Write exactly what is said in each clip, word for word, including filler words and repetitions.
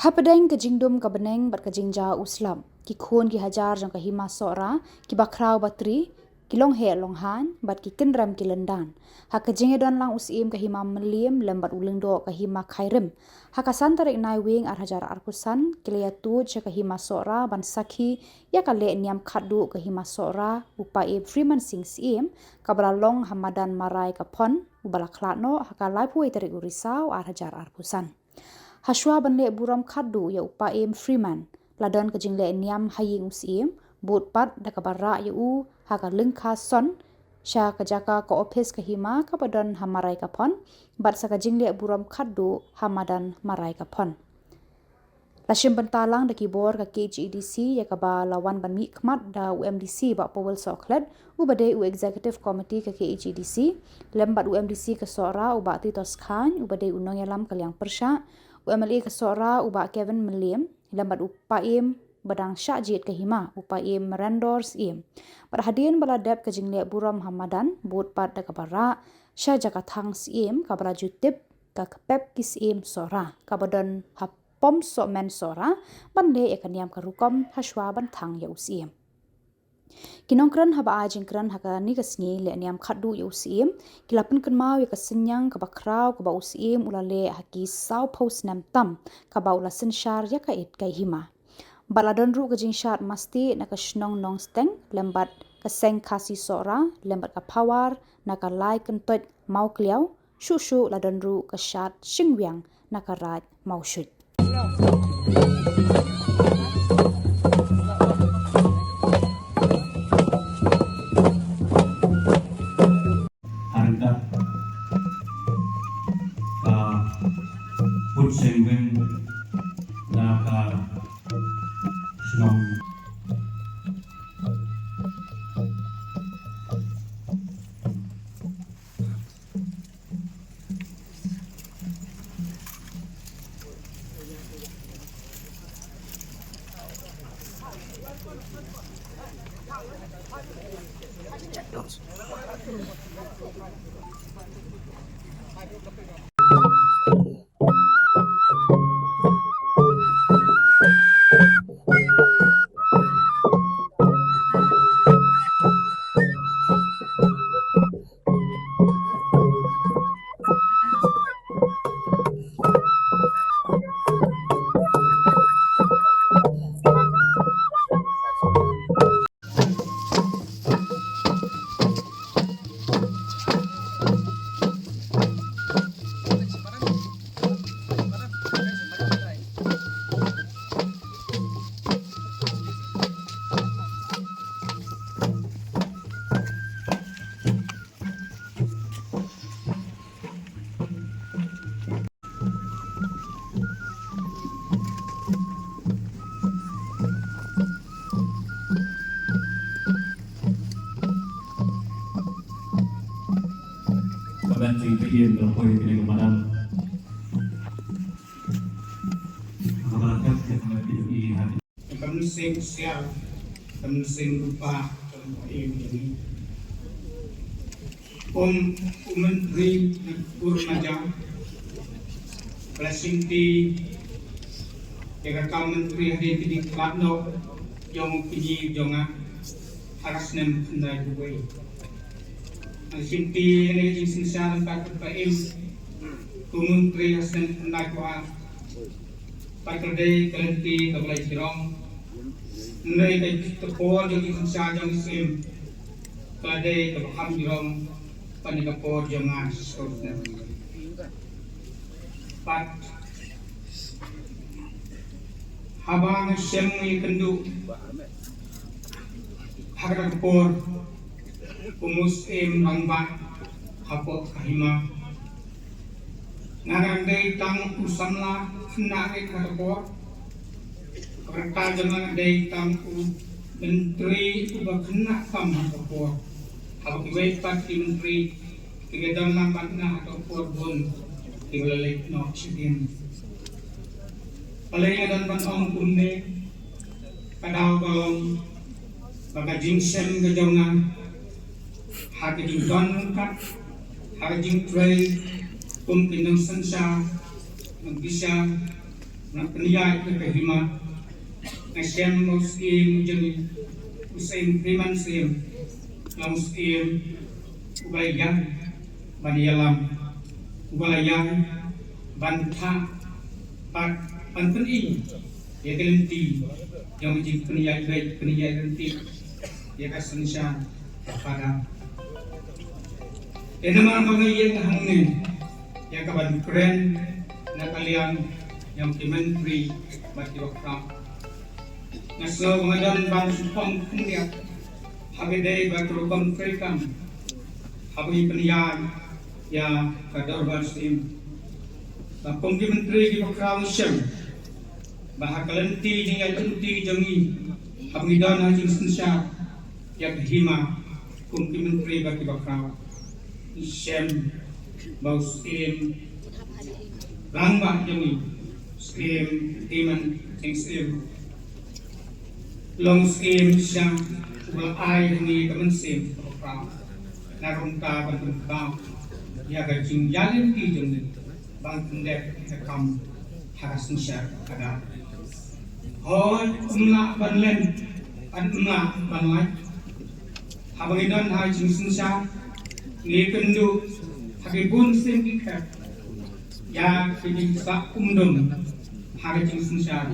Hapdeng ka jingdum ka bneng bad ka jingjia u slap, ki khun ki hajar jong ka Hima Sohra, ki bakhraw batri, ki longheh longhan bad ki kynrem ki lyndan, ha ka jingïadon lang u Syiem ka Hima Mylliem lem bad u Lyngdoh ka Hima Khyrim, ha ka san tarik Naiwieng ar hajar arphew san, ki la ïatuid sha ka Hima Sohra ban sakhi ïa ka lehniam khatduh ka Hima Sohra u Paiem Freeman Singh Syiem, kaba la long ha madan Marai ka Phon, uba la khlad noh ha ka laiphew wei tarik u Risaw ar hajar arphew san. Hashwa ban leh burom khatduh ïa u Paiem Freeman, la don ka jinglehniam ha ïing u Syiem, bud pat da kaba rah ïa u ha ka lyngkha son sha ka jaka ka ophis ka Hima kaba don ha Marai ka Phon, bad sa ka jingleh burom khatduh ha madan Marai ka Phon. La shim bynta lang da ki bor ka K H A D C ïa kaba la wan ban mihkhmat da u M D C Bah Powell Sohkhlet, uba dei u Executive Committee ka K H A D C, lem bad u M D C ka Sohra u Bah Titos Chyne, uba dei u nongïalam ka liang pyrshah, u M L A ka Sohra u Bah Kevin Mylliem, lem bad u Paiem ba dang shah jied ka Hima, u Paiem Randor Syiem. Bad hadien ba la dep ka jingleh burom ha madan, bud pat da kaba rah sha jaka thang Syiem, kaba la ju tip ka Kpep ki Syiem Sohra, kaba don ha pom sohmynn Sohra, ban leh ïa ka niam ka rukom hashwa ban thang ïa u Syiem. Ki nongkren haba ai jingkren ha kane ka sngi lehniam khatduh ïa u Syiem, ki la pynkynmaw ïa ka synñiang kaba khraw kaba u Syiem u la leh ha ki sawphew snem tam, kaba u la synshar ïa ka ïit ka Hima. Bad la don ruh ka jingshad masti na ka shnong Nongsteng, lem bad ka seng Khasi Sohra, lem bad ka Phawar na ka Lai Kyntoit Mawkliaw, shuh shuh la don ruh ka shad Shingwiang na ka Raid Mawshut. Harkat ka put sengweng na ka shnong. Ka ban jingpynim ka poi kane ka madan. Ka ban jingpynim. Ka mynsiem siar, ka mynsiem rupa, ka mynsiem ini. Um, u Myntri na Kur Maja, ba la shimti ïa ka kam Myntri hadien ka jingkhlad noh jong u kñi jong nga ha ka snem khyndai phew wei. Nga shimti ïa kane ka jingsynshar lyngba ka Paiem kum u Myntri ha snem khyndai phew ar. Bad ka la dei ka lynti kaba la jrong. Hynrei ka por jong ka jingsynshar jong u Syiem ka la dei kaba kham jrong ban ïa ka por jong nga shisha. Bad haba nga shem ïakynduh ha kata ka por kum u Syiem rangbah hapoh ka Hima, nga dang dei tang u samla khynnah rit ha kata ka por. Kata ka jong nga dei tang u Myntri uba khynnah tam ha kata ka por. Haba kiwei pat ki Myntri ki ba don lang bad nga ha ka por bun ki ba la leit noh shadien. Balei nga don ban ong kumne? Ka daw ka long ba ka jingshem ka jong nga ha ka jingdon ryngkat, ha ka jingtrei kum ki nongsynshar, nongbishar, Nga pynïaid ïa ka hima. Nga shem ba u Syiem jong ngi, u Syiem Freeman Syiem, u long u Syiem uba la ïai ban ïalam, uba la ïai ban thah bad ban pyni ïa ka lynti jong ka jingpynïaid beit pynïaid ryntih ïa ka synshar ka khadar. Te namar ba nga ïeng hangne ïa ka ban kren na ka liang jong ki myntri bad kiba khraw, nga sngew ba nga don ban sngewthuh khyndiat ha kaba ïadei bad ka rukom treikam haba ngi pynïaid ïa ka Dorbar Syiem. Ba kum ki myntri kiba khraw ngi shem ba ha ka lynti jingïaid lynti jong ngi haba ngi don ha jingsynshar ïa ka hima kum ki myntri bad kiba khraw, ngi shem ba u Syiem rangbah jong ngi, Syiem Hyman Sing Syiem, long u Syiem sha uba la ai ha ngi ka mynsiem kaba khraw na ka bynta ban pynpaw ïa ka jingïaid lynti jong ngi ban pyndep ïa ka kam ha ka synshar ka khadar. Hooid, ym lah ban len, ym lah ban lait. Haba ngi don ha jingsynshar, ngi kynduh ha ki bun sien ki khep ïa ki jingsah umdum ha ka jingsynshar.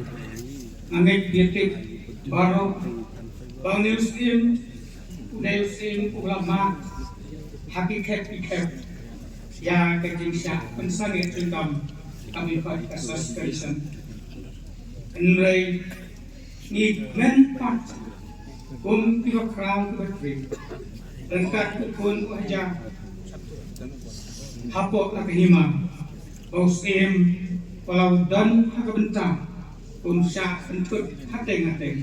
Nga ngeit ba phi tip baroh ba une u Syiem u dei u Syiem uba la mad ha ki khep ki khep ïa ka jingshah pynsangeh jingdom, ka mut ka suspension. Hynrei ngi kmen pat kum kiba khraw kiba trei ryngkat u khun u hajar hapoh na ka hima ba u Syiem u la don ha ka bynta ban shah pynthut hateng hateng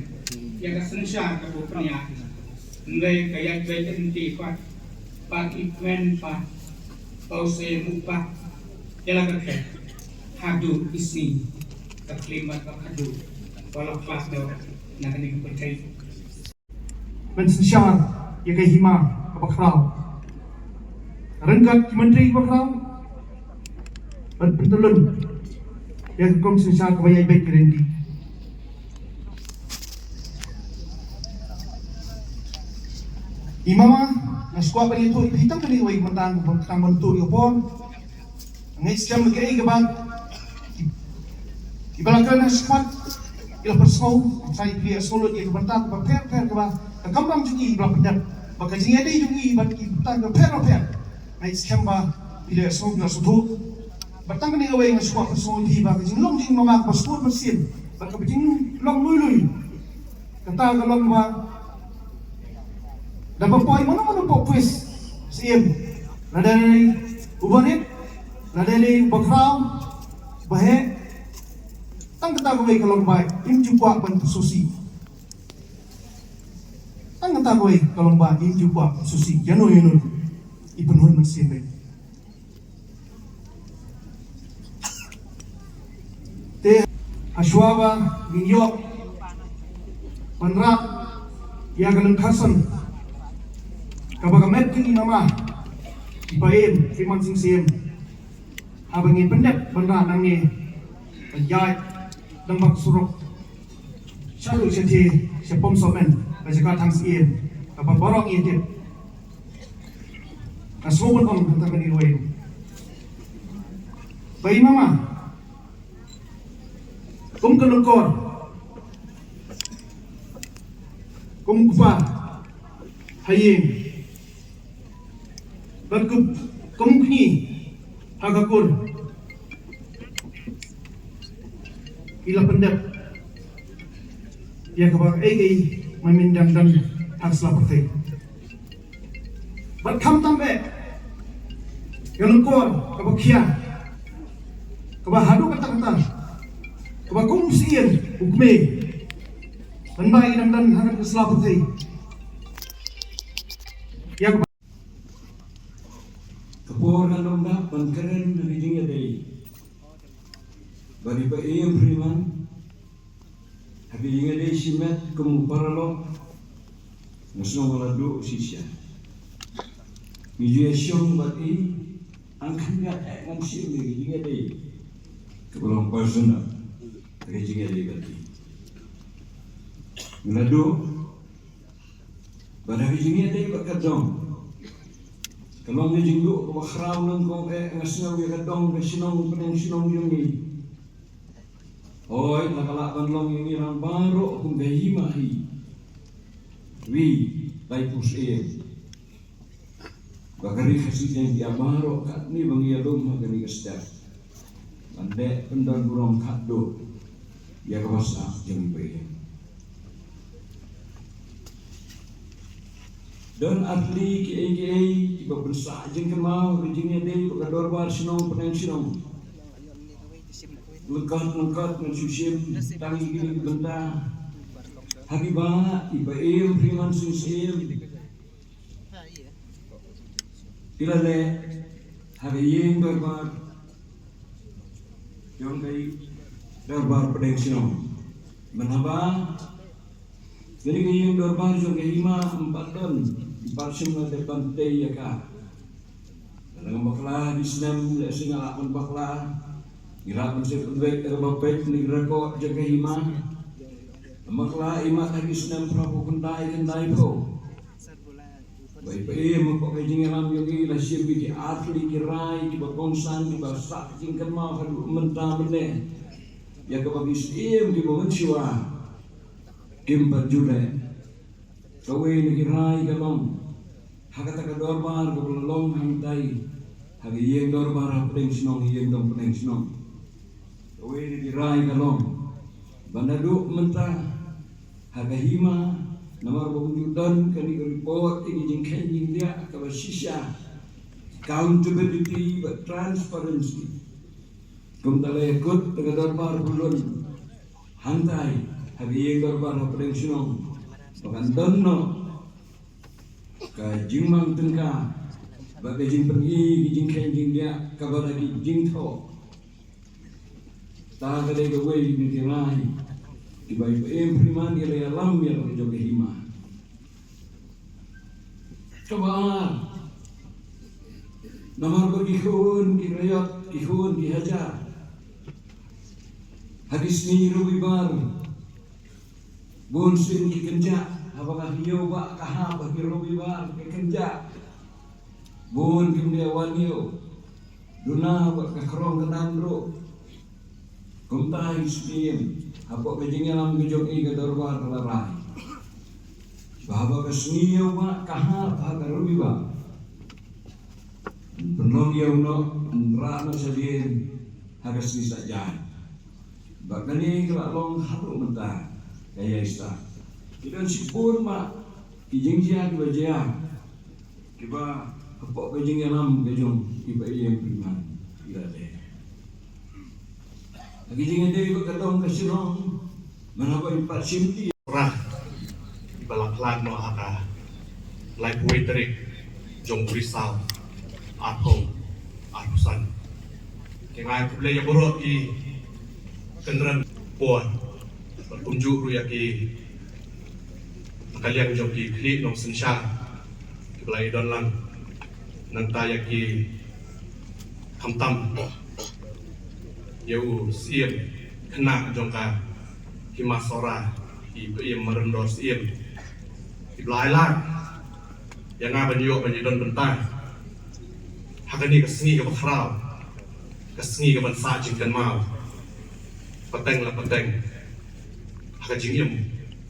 ïa ka synshar kaba u pynïaid. Hynrei ka ïaid beit lynti pat, pat i kmen pat ba u Syiem u pat ïa la ka khet haduh i sngi ka khlieh mat ba haduh ba la khlad noh na kane ka pyrthei. Ban synshar ïa ka hima kaba khraw ryngkat ki myntri kiba khraw ban pyntyllun ïa ka rukom synshar kaba ïaid beit ki ryntih. I mama, nga sngewbha ban ïathuh ïa phi tang kane kawei ka bynta, tang ban ïathuh ïa ka por. Nga ngeit skhem ba kaei kaba kiba la kren ha khmat ki la pynsngew, sa ïa phi ïa sngew lut ïa ka bynta kaba pher pher kaba ka kamram jong ngi ba la pyndep, ba ka jingïadei jong ngi bad ki bynta kaba pher pher. Nga ngeit skhem ba phi la ïa sngew, phi la sngewthuh. Bad tang kane kawei nga sngewbha pynsngew ïa phi ba ka jinglong jong i mama kaba sngewbha mynsiem bad kaba jinglong lui lui. Kata ka long ba da ba poi mano mano pop quiz Syiem, lada dei uba rit, lada dei uba khraw, uba heh, tang kata kawei ka long ba im ju kwah ban pynsngewsih. Tang kata kawei ka long ba im ju kwah pynsngewsih ïano ïano i pynhun mynsiem beit. Te hashwa ba ngin ïoh ban rah ïa ka lyngkha son kaba ka met jong i mama i Syiem, Syiem Mansing Syiem, haba ngin pyndep ban rah nangne ban ïaid dang bak surok shaduh shathie sha Pom Sohmynn ka jaka thang Syiem kaba baroh ngi tip. Nga sngewbha ban ong kata kane kawei. Ba i mama kum ka lyngkor, kum u kpa ha ïing, bad kum, kum u kñi ha ka kur, i la pyndep ïa kaba kaei kaei ma i dang don ha ka sla pyrthei. Bad khamtam eh ka lyngkor kaba khia, kaba haduh katta katta, kaba kum u Syiem u kmie, ban ba i dang don ha ka sla pyrthei. Ïa kaba ka por ka long dap ban kren ha ka jingïadei bad i Bah Ian Freeman. Ha ka jingïadei shimet kum u paralok, nga sngew nga la duh shisha. Ngi ju ïashong bad i, ang khyndiat eh ngam shim ïa ka jingïadei kaba long personal. Ka jingïadei bad ki. Nga duh ba da ka jingïadei bad ka dong, ka long ka jingduh kaba khraw nyngkong eh, nga sngew ïa ka dong ka shnong pdeng shnong jong ngi. Hooid, la ka lah ban long ïa ngi lang baroh kum ka hima hi. Wi, lai pus eh. Ba ka ri Khasi jong ngi baroh katne ba ngi ïalum ha kane ka step, ban leh pyndon burom khatduh ïa kaba sah jong ngi. Don ar tylli kiei kiei kiba pynsah jingkynmaw ha ka jingïadei bad ka dorbar shnong pdeng shnong. Lyngkot lyngkot ngan shu shim tang ïa kine ki bynta. Ha kiba i Bah Ïew Hriman Sing Syiem i la leh ha ka ïing dorbar jong ka dorbar pdeng shnong. Mynhaba kane ka ïing dorbar jong ka hima ym pat don, ym pat shym la dep ban tei ïa ka. Lada ngam bakla, ha ki snem lehse nga lah ban bakla, ngi lah ban shu pynbeit ïa kaba peit na ki record jong ka hima. Ngam bakla, imat ha ki snem phra phew khyndai, khyndai phew, ba i Bah Ïew hapoh ka jingïalam jong i la shim ïa ki ar tylli ki rai kiba kongsan, kiba sah jingkynmaw haduh mynta mynne, ïa kaba ki syiem kiba mynshuwa kim pat ju leh. Kawei na ki rai ka long ha kata ka dorbar kaba la long hangtai ha ka ïing dorbar hapdeng shnong, ïing dong pdeng shnong. Kawei na ki rai ka long ba naduh mynta ha ka hima, namar ba ym ju don kane ka report ïa ki jingkheiñ jingdiah kaba shisha, accountability bad transparency. Kumta la ïakut da ka dorbar Pyllun hangtai ha ka ïing dorbar hapdeng shnong ba kan don noh ka jingmang tyngka bad ka jingpyni ki jingkheiñ jingdiah kaba da ki jingthoh. Ta ka dei kawei na ki rai kiba i Bah Ïew Hriman i la ïalam ïa la ka jong ka hima. Kaba ar, namar ba ki khun ki riot, ki khun ki hajar, ha ki sngi Robibar bun sien ki kynjah, haba ka hynñiew ba ka hap ha ki Robibar ki kynjah. Bun kim dei wan ïew, duna bad ka khrong ka dan ruh. Kumta i Syiem, hapoh ka jingïalam ka jong i ka dorbar ka la rai ba haba ka sngi ïew ba ka hap ha ka Robibar, pynlong ïew noh, pynrah noh shadien ha ka sngi Saitjaiñ. Bad kane ka la long haduh mynta ka ïaista. Ki don shibun ma ki jingjia kiba jia kiba hapoh ka jingïalam ka jong i Bah Ïew Hriman i la leh. Ha ki jingïadei bad ka dong ka shnong, mynhaba i pat shim ti rah iba la khlad noh ha ka laiphew wei tarik jong u Risaw arphew arphew san. Te nga ai khublei ïa baroh ki kynrad por bad kumjuh ruh ïa ki na ka liang jong ki khlieh nongsynshar kiba la ïadon lang. Nangta ïa ki khamtam ïa u Syiem khynnah jong ka Hima Sohra, i Bah Ïew Maryndor Syiem, iba la ai lad ïa nga ban ïoh ban ïadon bynta ha kane ka sngi kaba khraw, ka sngi kaban sah jingkynmaw pateng la pateng ha ka jingim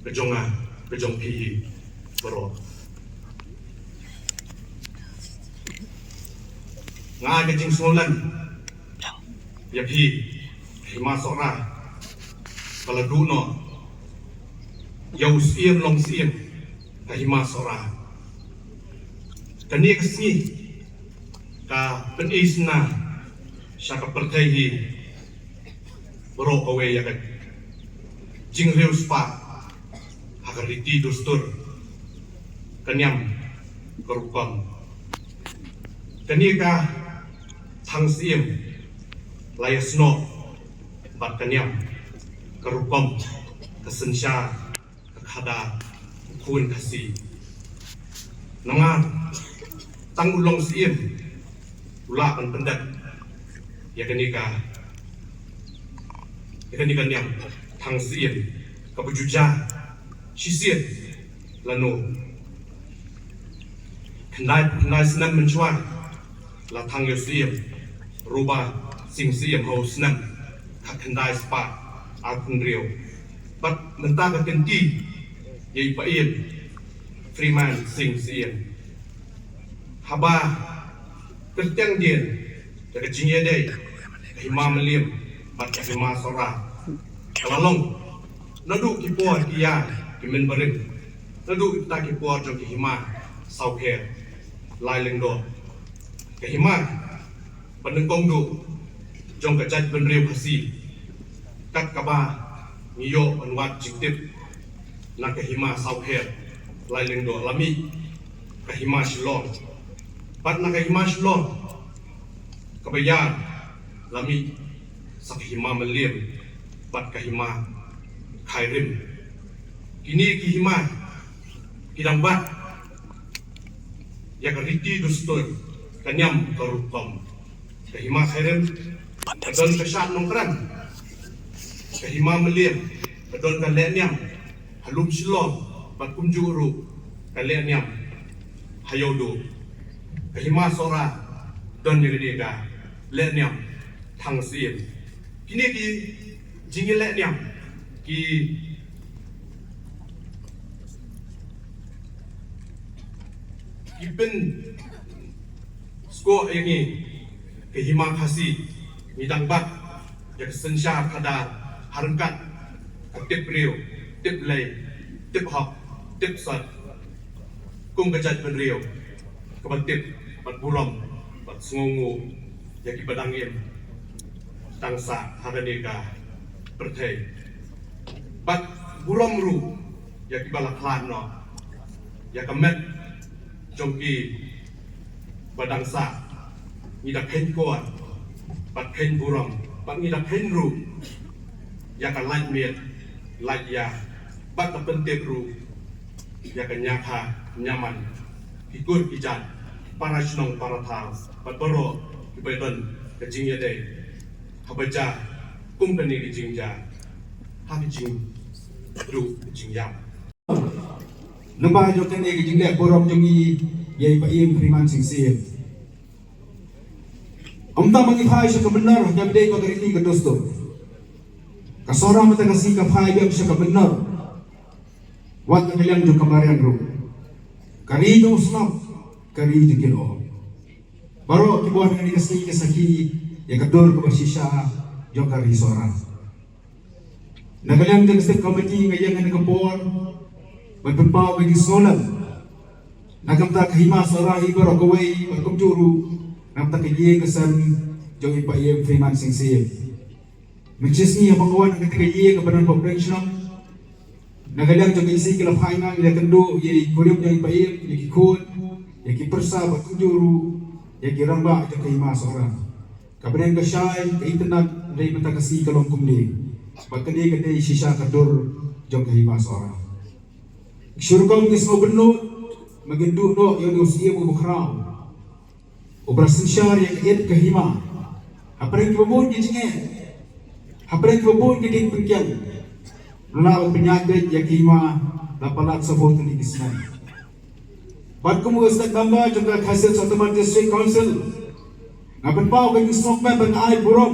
ka jong nga, ka jong phi hi baroh. Nga ai ka jingsngewlem ïa phi, Hima Sohra, ba la duh noh ïa u Syiem Long Syiem ka Hima Sohra. Kane ka sngi ka pyni sngewbha sha ka pyrthei hi baroh kawei ïa ka jingriewspah ha ka riti dustur, ka niam ka rukom. Kane ka thang Syiem la ïasnoh bad ka niam ka rukom, ka synshar, ka khadar u khun Khasi. Namar tang u Long Syiem u lah ban pyndep ïa kane ka Kane ka niam Thang Syiem kaba ju jia shisien lano. Khyndai, khyndai snem mynshuwa la thang ïa u Syiem Ruba Sing Syiem ha u snem khatkhyndai spah arphew hynriew. Bad mynta ka kynti ïa i Paiem Freeman Sing Syiem. Haba kyrtiang dien ïa ka jingïadei ka Hima Mylliem bad ka Hima Sohra, ka la long naduh ki por ki ïa ki mynbarim, naduh kita ki por jong ki Hima Sawkher Lai Lyngdoh, ka hima ba nyngkong duh jong ka jaitbynriew Khasi, kat kaba ngi ïoh ban wad jingtip na ka Hima Sawkher Lai Lyngdoh la mih ka Hima Shillong, bad na ka Hima Shillong kaba ïa la mih sa ka Hima Mylliem bad ka Hima Khyrim. Kine ki hima ki dang bat ïa ka riti dustur ka niam ka rukom. Ka Hima Khyrim ka don ka shad Nongkrem, ka Hima Mylliem ka don ka lehniam ha Lum Shillong, bad kumjuh ruh ka lehniam ha Ïewduh. Ka Hima Sohra don ïa kane ka lehniam Thang Syiem. Kine ki jingïalehniam ki ki pynsngew ïa ngi ka Hima Khasi, ngi dang bat ïa ka synshar khadar ha ryngkat ka tip briew, tip lei, tip hok, tip sot, kum ka jaitbynriew kaba tip bad burom bad sngewnguh ïa kiba dang im dang sah ha kane ka pyrthei. Bad burom ruh ïa kiba la khlad noh ïa ka met jong kiba dang sah. Ngi da kheiñ kor bad kheiñ burom bad ngi da kheiñ ruh ïa ka lait miet lait ïa bad ka pyntip ruh ïa ka ñiakha ñiaman, ki kur ki jait, para shnong para thaw bad baroh kiba don ka jingïadei haba jia kum kane ka jingjia ha ka jingduh ka jingïap. Namar jong kane ka jingleh burom jong ngi ïa i Paiem Freeman Sing Syiem. Kumta ma ngi phai sha ka mynnor, ka dei ba ka riti ka dustur. Ka Sohra mynta ka sngi ka phai biang sha ka mynnor. Wat na ka liang jong ka mariang ruh, ka ri jong u snoh, ka ri jong ki lyoh. Baroh kiba wan ha kane ka sngi ki sakhi ïa ka dur kaba shisha jong ka ri Sohra. Na ka liang jong ka State Committee nga ïeng ha kane ka por ban pynpaw ka jingsngewlem na ka bynta ka Hima Sohra hi baroh kawei, bad kumjuh ruh na ka bynta ka ïing ka sem jong i Paiem Freeman Sing Syiem. Mynshisngi haba nga wan ha kata ka ïing kaba don ha Prenshong, na ka liang jong ka E C ki la phai nga, ngi la kynduh ïa i kurim jong i Paiem, ïa ki khun, ïa ki pyrsa bad kumjuh ruh ïa ki rangbah jong ka Hima Sohra. Ka bneng ka shai, ka itynnad, hynrei mynta ka sngi ka long kumne. Bad kane ka dei shisha ka dur jong ka Hima Sohra. Shu rukom ngi sngewbynnud, ma ngin duh noh ïa une u Syiem uba khraw, uba la synshar ïa ka ïit ka hima hapdeng kiba bun ki jingeh, hapdeng kiba bun ki diengpyngkiang. Ym lah ban pynïaid beit ïa ka hima la palat sawphew tylli ki snem. Bad kum u State Member jong ka Khasi Hills Autonomous District Council, nga pynpaw ka jingsngewkmen bad nga ai burom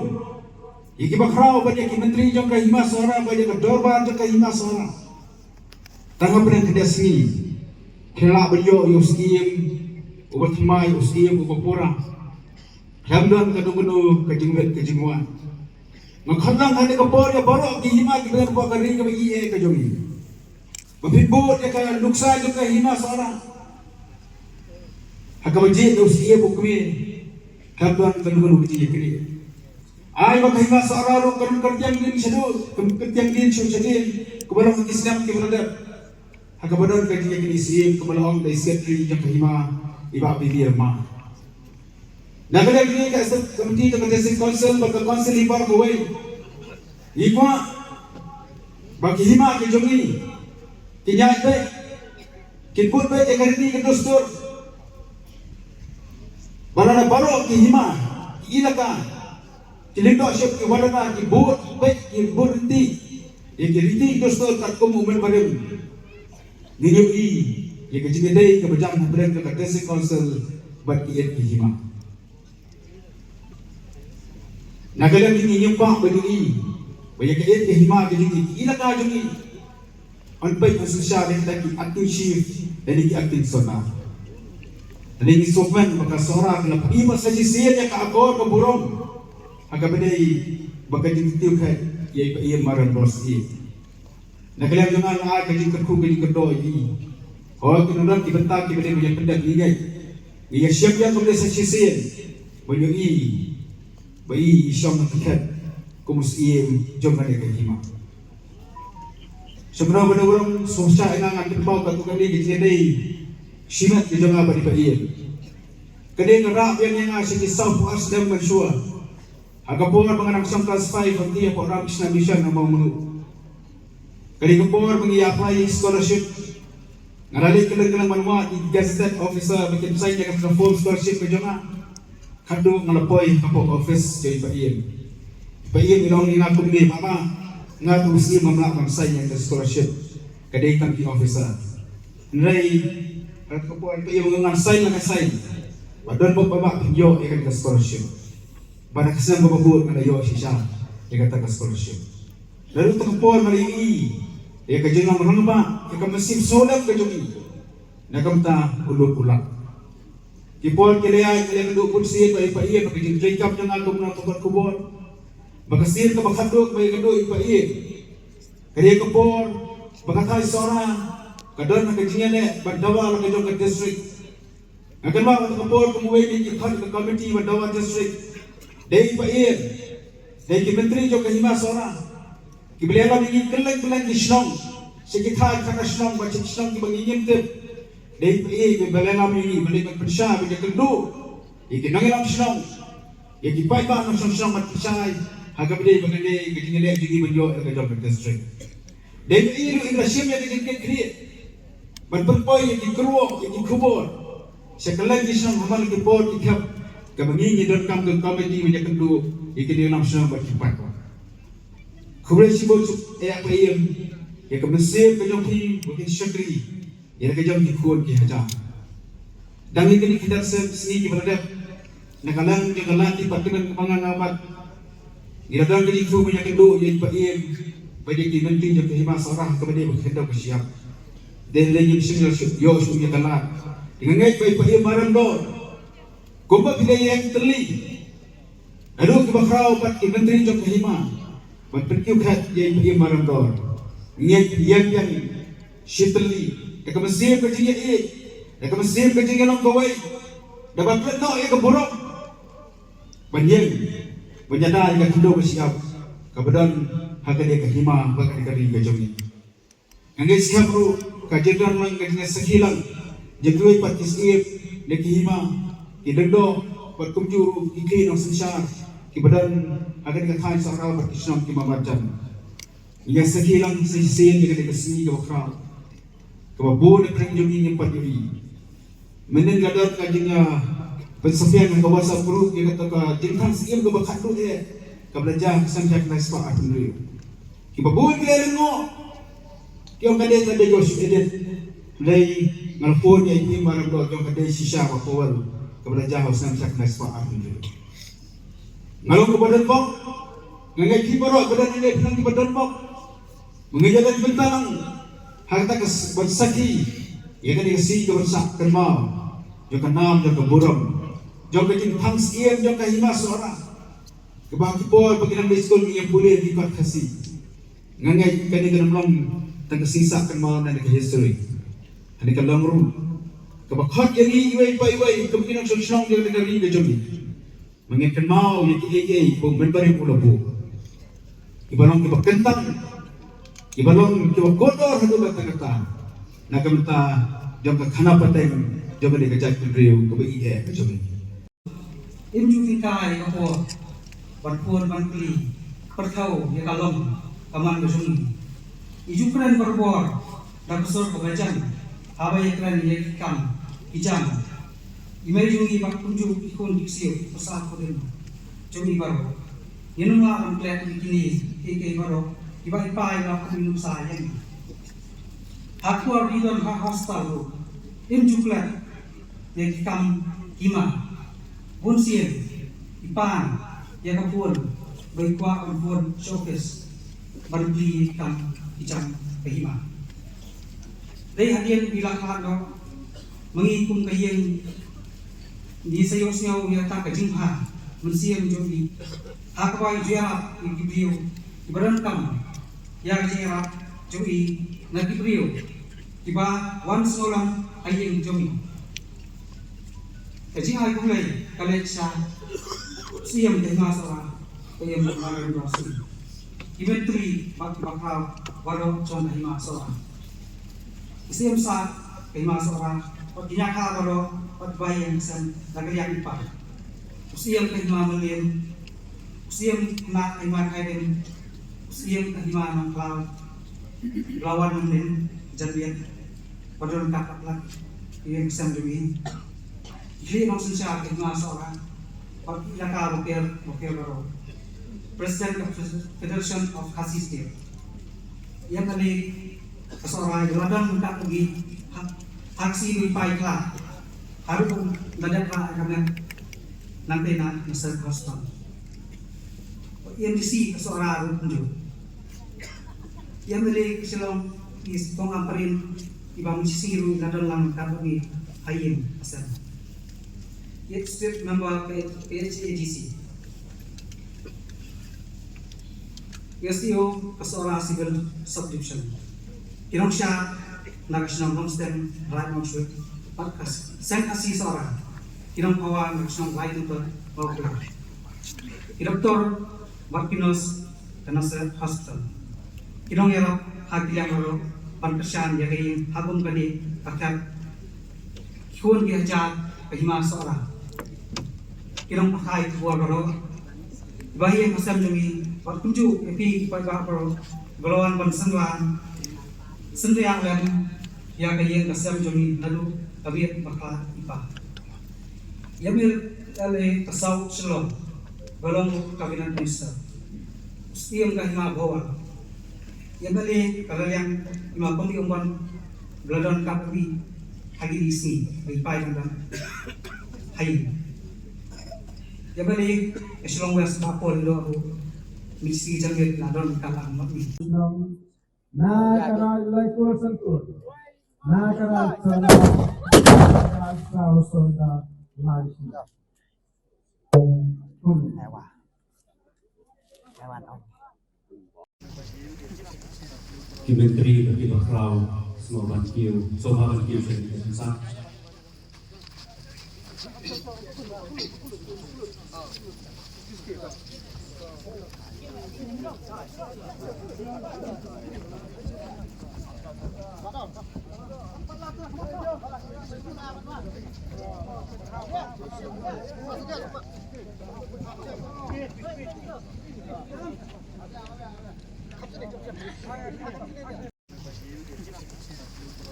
ïa kiba khraw bad ïa ki myntri jong ka Hima Sohra bad ïa ka dorbar jong ka Hima Sohra. Tang hapdeng kane ka sngi ki la lah ban ïoh ïa u Syiem uba thymmai, u Syiem uba pura. Khlem don kano kano ka jingwit ka jingwan. Nga khot lang ha kane ka por ïa baroh ki hima kiba don hapoh ka ri kaba ïeit ka jong ngi, ba phin bud ïa ka nuksa jong ka Hima Sohra ha kaba jied da u Syiem u kmie. Khlem don kano kano ka jingïakynduh. Ai ba ka Hima Sohra ruh kan kyrtiang dien shaduh, kan kyrtiang dien sha u shadien, kaba long ha ki snem kiba la dep. Ha kaba don ka jingïakynduh Syiem kaba la ong da i Secretary jong ka hima, i Bah B B Rymbai. Na ka liang jong ka Executive Committee jong ka District Council bad ka Council hi baroh kawei, ngi kwah ba ki hima ki jong ngi kin ïaid beit, kin bud beit ïa ka riti ka dustur. Ba lada baroh ki hima, ki elaka, Ki lyngdoh ship, ki warana, ki bud peit, ki bud rynti, ïa ki riti ki dustur katkum u Member barim. Ngi ïohi ïa ka jingïadei kaba jam hapdeng ka District Council bad ki ïit ki hima. Na ka liang jong ngi ngim kwah ban ïohi ba ïa ka ïit ka hima ka jong ngi, ki elaka jong ngi, yn peit yn synshar da kita ki acting chief lane ki acting sordar. Lane ngi sngewkmen ba ka Sohra ka la pynbna sa shisien ïa ka akor ka burom ha kaba dei ba ka jingkiew khet ïa i Paiem Marem Bor Syiem. Na ka liang jong nga, nga ai ka jingkyrkhu ka jingkyrdoh ïa i. Hooid, ki nongdon ki bynta kiba dei ban ïa pyndep ngi, ngi ïa shem ïa ka bynta sa shisien ban ïohi ba i i shong ha ka khet kum u syiem jong kane ka hima. Sngewbha ban ong sngewsih ïa nga, nga tip ba katto katne ka jingïadei shimet ka jong nga bad i Paiem ka dei ka rah biang ïa nga sha ki sawphew ar snem mynshuwa. Ha ka por ba nga dang shong class five, ha ka por Ramakrishna Mission ha Mawmluh. Ka dei ka por ba ngi ïa apply ïa ki scholarship. Nga la leit kylleng kylleng ban wad ïa ki gazetted officer ba kin sign ïa ka form scholarship ka jong nga. Khatduh nga la poi hapoh office jong i Paiem. I Paiem i la ong ïa nga kumne, "Mama, nga tu u syiem ngam lah ban sign ïa ka scholarship. Ka dei tang ki officer." Hynrei ha ka por i Paiem i ong, "Ngan sign, ngan sign. Ba don ba, ba, ba phin ïoh ïa ka scholarship." Bad ha ka snem kaba bud nga la ïoh shisha ïa kata ka scholarship. Naduh kata ka por nga la ïohi ïa ka jinglong rangbah, ïa ka mynsiem sngewlem ka jong i na ka bynta u lum u lak. Ki por ki la ïaid, ki la ïakynduh bunsien bad i Paiem, bad ka jingtrei kam jong nga kum u nongthoh khubor. Bad ka sien kaba khatduh ba ïakynduh i Paiem, ka dei ka por ba ka thaiñ Sohra ka don ha ka jingïaleh ban dawa la ka jong ka district. Nga kynmaw kata ka por kum uwei na ki thaiñ ka committee ban dawa district, dei i Paiem, dei ki myntri jong ka hima Sohra kiba la ïalam ïa ngi kylleng kylleng ki shnong, sha ki thaiñ, thaiñ ka shnong bad sha ki shnong kiba ngi ngim tip. Dei i Paiem kiba la ïalam ïa ngi ban leit ban pynshai, ban ïakynduh ïa ki nongïalam shnong, ïa ki paidbah nongshong shnong ban pynshai ha kaba dei ba kane ka jingïaleh jong ngi ban ïoh ïa la ka jong ka district. Dei i ruh i la shim ïa ka jingkit khlieh ban pynpoi ïa ki kyrwoh, ïa ki khubor sha kylleng ki shnong ha man la ki por ki khep, kaba ngi ngi donkam ka committee ban ïakynduh ïa ki nongïalam shnong bad ki paidbah. Khublei shibun shuh ïa i Paiem, ïa ka mynsiem ka jong phi ba phin shakri ïa la ka jong ki khun ki hajar. Dang ïa kine ki khyndai sngi kiba la dep, na ka liang jong ka lad tipak kynhun kaba nga nga wad, ngi la don ka jingthmu ban ïakynduh ïa i Paiem bad ïa ki myntri jong ka hima Sohra kaba dei ba ka khyndew ka shyiap. Dei lei ngim shym ïoh shuh, ïoh shuh ïa ka lad. Nga ngeit ba i Paiem Marem Dor, kumba phi la ïeng tylli naduh kiba khraw bad ki myntri jong ka hima ban pynkiew khet ïa i Paiem Marem Dor, ngin ïeng biang shi tylli da ka mynsiem ka jingïaieit, da ka mynsiem ka jingïalong kawei, da ban pynnoh ïa ka burom ban ïeng ban ïada ïa ka khyndew ka shyiap kaba don ha kane ka hima bad kane ka ri ka jong ngi. Nga ngeit skhem ruh ka jingdon lang, ka jingïasakhi lang jong kiwei pat ki syiem na ki hima, ki lyngdoh bad kumjuh ruh ki khlieh nongsynshar kiba don ha kane ka thaiñ Sohra bad ki shnong ki marjan. Ngi ïasakhi lang shisien ïa kane ka sngi kaba khraw kaba bun na pdeng jong ngi ngim pat ïohi. Mynnin nga don ka jing, ah, pynsaphriang ha ka WhatsApp group ïa kata ka jingthaw syiem kaba khatduh eh, kaba la jia ha ka snem shiphew khyndai spah arphew hynriew. Kiba bun ki la lyngngoh, ki ong ka dei ka dei ka shu edit. Hynrei nga la phone ïa i Paiem Marem Dor, ki ong ka dei shisha ba Powell, kaba la jia ha u snem shiphew khyndai spah arphew hynriew. Nga long kaba donbok, nga ngeit phi baroh ba don hangne phi long kiba donbok. Mynta ïa ka bynta lang ha kata ka s-, ban sakhi ïa kane ka sngi ka ban sah kynmaw jong ka nam, jong ka burom, jong ka jingthaw syiem jong ka hima Sohra, kaba ha ki por ba ngi dang dei skul ngi ïa pule ki kot Khasi. Nga ngeit kane kan ym long tang ka sngi sah kynmaw na ka history, kane ka long ruh kaba khot ïa ngi iwei pa iwei kum ki nongshong shnong jong kane ka ri ka jong ngi. Ba ngin kynmaw ïa kiei kiei ba u Myntbynriew u la buh, kiba long kiba kyntang, kiba long kiba kordor haduh katta katta na ka bynta jong ka khana pateng jong kane ka jaitbynriew kaba ïeit ka jong ngi. Im ju pynkai ka por ban phone ban kylli pyrthaw ïa ka long ka man ka jong ngi. I ju kren barabor da ka sur kaba jan haba ïakren ïa ki kam ki jam. I mei jong ngi bad kumjuh ki khun ki ksiew ki pyrsa khun jong ngi baroh, Ngin ym lah ban klet ïa kine kiei kiei baroh kiba i pa i la pynmih nuksa ïa ngi. Ha khubor ba don ha hospital ruh, im ju klet ïa ki kam hima. Bun sien i pan ïa ka phone, ba i kwah ban phone sha office ban plie ïa ki kam ki jam ka hima. Dei hadien ba i la khlad noh, ma ngi kum ka ïing ngi sa ïohsngew ïa kata ka jingbha mynsiem jong i, ha kaba i ju ïarap ïa ki briew kiba donkam ïa ka jingïarap jong i na ki briew kiba wan sngewlem ha ïing jong i. Ka jingai khublei ka leit sha u Siem ka hima Sohra, ka Ïing Margarine Rose, ki myntri bad ki bakhraw baroh jong ka hima Sohra, u Siem Sah ka hima Sohra, bad ki ñiah baroh bad ki bahaïing sem na ka liang i pai, u Siem ka hima Mylliem, u Siem Khynnah ka hima Khyrim, u Siem ka hima Nongkhlaw, Lawan Mylliem, Janmiet, ba don ryngkat bad la ki ïing sem jong i, ki khlieh nongsynshar ka hima Sohra, bad ki ïalehkai bapher bapher baroh, President of Federation of Khasi State, ïa kane ka Sohra i la don ryngkat bad ngi ha, ha ka sngi ba i pai khlad, haduh ba la dep rah ïa ka met nangta na Nursery Hospital. Ïa ka M D C ka Sohra ruh kumjuh. Ïa ka M L A ka Shillong East Tong Ampareen, i Bah Mynshising ruh i la don lang ryngkat bad ngi ha ïing ha sem. Ïa ka State Member ka H A D C. Ïa ka S D O ka Sohra Civil Subdivision. Ki nongshad na ka shnong Nongsteng, Raid Mawshut, bad ka Seng Khasi Sohra, ki nongphawa na ka shnong Raitempet, Mawkyrwat. Ki doktor bad ki nurse ka Nursery Hospital. Ki nongïarap ha ki liang baroh ban kyrshan ïa ka ïing ha kum kane ka khep. Ki khun ki hajar ka hima Sohra. Ki nongpathai khubor baroh, ki bahaïing hasem jong ngi, bad kumjuh ïa phi ki paidbah baroh ba la wan ban synran synriang lem ïa ka ïing ka sem jong ngi naduh ka miet bakla i pa. Ïa ka M L A ka South Shillong ba long u Cabinet Minister, u Siem ka hima Bhowal. Ïa ka M L A ka Lailiang i Ma Kong Ïong Ban ba la don ryngkat bad ngi ha kine ki sngi ba i pai dang don ha ïing. Ïa ka M L A ka Shillong West Bah Paul Lyngdoh ruh, Mynshising Janmiet la don ryngkat lang bad ngi. Na ka Raid Laikipur Central. Na ka Raid Central. Na ka Raid Central. Ki myntri bad ki bakhraw, sngewbha ban kiew, sngewbha ban kiew sha ki seng.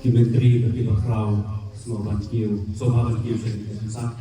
Ki myntri bad ki bakhraw, sngewbha ban kiew, sngewbha ban kiew sha ki seng.